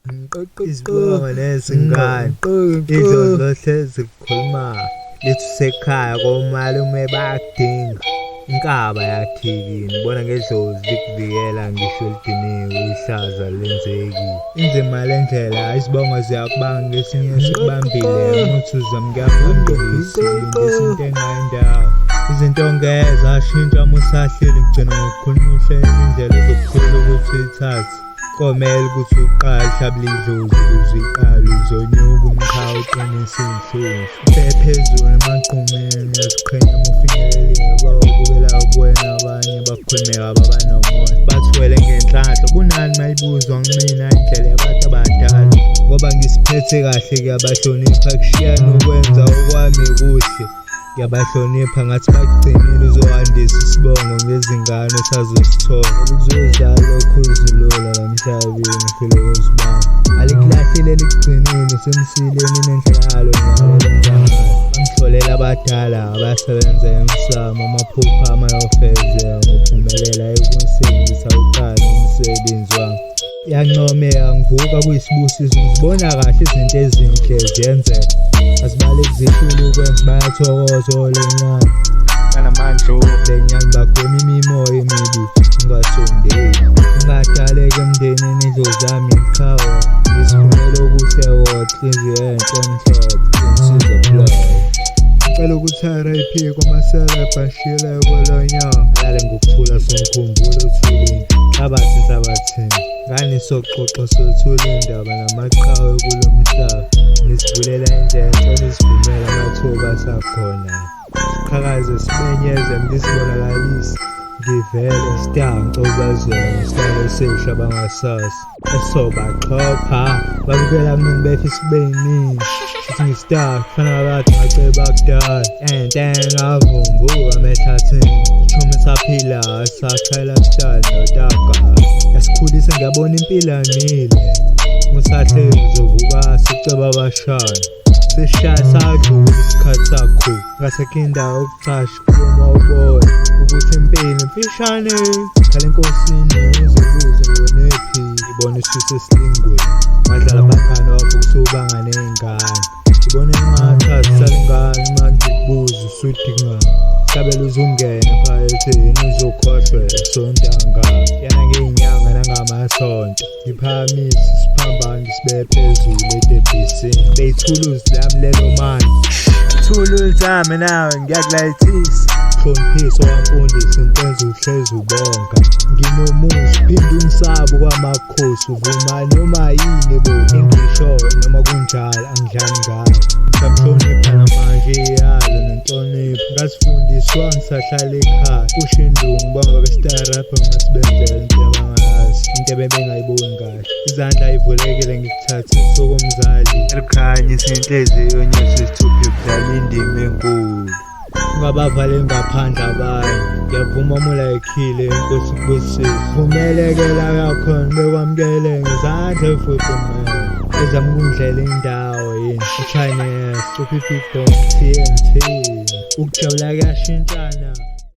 Izibongo nezingane idlozi lohlezi kukhuluma lithi usekhaya komalume bayakudinga inkaba yakhikini bona ngedlozi likuvikela ngisho lidiniwe ihlaza lenzeki inzima le ndlela izibongo ziyakubanga ngesinye sikubambile umuthi uzamukela phambili silungisa into engayindawo izinto ngeke zashintsha uma usahleli ngigcina ngokukhuluma uhlele indlela ezokukhula ukuthi uyithathe. Komele ukuthi uqale uhlabule idlozi ukuze iqale uzonyuka umqhawe uqinise iy'nhlungu. Ubheke phezulu emagqumeni uyaziqhenya uma ufinyelelile bawabukela kuwena abanye bakhulumeka babanomona. Bathwele ngenhlanhla kunani mayibuzwa kumina indlela yabantu abadala ngoba ngisiphethe kahle ngiyabahlonipha kushiya nokwenza okwami kuhle. Ngiyabahlonipha ngathi bakugcinile uzokwandisa isibongo ngezingane osazosithola. Kuzodlala okhuzilula la mhlabeni phela uzibamba. Alikulahlile likugcinile usemsileni nendlela yalo nalo lenza ngayo. Bangihlolela abadala abasebenza emsamo amaphupho ami ayofezeka ngophumelela ekusebenzisa uqala umsebenzi wami. Iyancomeka ngivuka kuyisibusiso ngizibona kahle izinto ezinhle ziyenzeka azibaleki zihlule ukwenza bayathokoza olencane banamandla lenyani bagwema imimoya emibi ungasondeli ungadaleka emndenini idlozi lami iqhawe ngisifunela okuhle kodwa inhliziyo enhle emhlophe insiza phulayo ngicela ukuthi RIP kwamasela bashile kwelonyaka lale ngokuthula somkhumbulo uthulini Nhlabathi nhlabathini ngani soxoxa sothula indaba namaqhawe kulo mhlaba nisivulela indlela ngicela nisivumele amathuba asakhona siqhakaze simenyeze ngisibonakalise ngivele star ngicobazela ngesitayela esisha bangasazi esobaxhopha babukela mina befisa kube yimina futhi ngistar kufana nakade ngaceba kudala ente ngavumbuka amehlathini chomi saphila sakhela star notaka yasikhulisa ngiyabona impilo yamile musahleli uzovuka siceba abashana sishaya sadlula isikhathi sakho ngasekho indawo yokucasha uma ubona ukuthi impilo imfishane khala enkosini uzibuze ngonephi ibona isuse esilingweni wadlala abangani wakho kusubanga ney'ngane ngibona engathi azisalingani manje kubuza usudingani hlabela uzungene phaketheni uzokhohlwa sontanga yana ngey'nyanga nangamasonto ngiphakamise isiphambano ngisibeke phezulu etebhisini beyithuluzi lami lelo manje thuluzi lami nawe ngiyakulayithisa hloniphisa owamfundisi ngikwenza uhlezi ubonga nginomuzi phinde ungisabe kwamakhosi uvuma noma yini bo engishoyo noma kunjalo angidlali ngayo ngisamhlonipha namanje iyalo nenhlonipho ngasifundiswa ngisahlala ekhaya kusho indungu bonke bestarapha ngasibenzela into abangayazi into ebebengayiboni kahle izandla ayivulekile ngikuthathe sokomzali elikhanyisa inhliziyo nyesi isithupha kudlala indima enkulu ungabavaleli ngaphandle abanye ngiyavuma uma ulayikhile inkosi kubusise vumelekela yakhona bekwamukele ngezandla efudumele ezama ukundlela indawo yini uChinese, Cupid Big Bomb, TNT ukujabula kuyashintshana.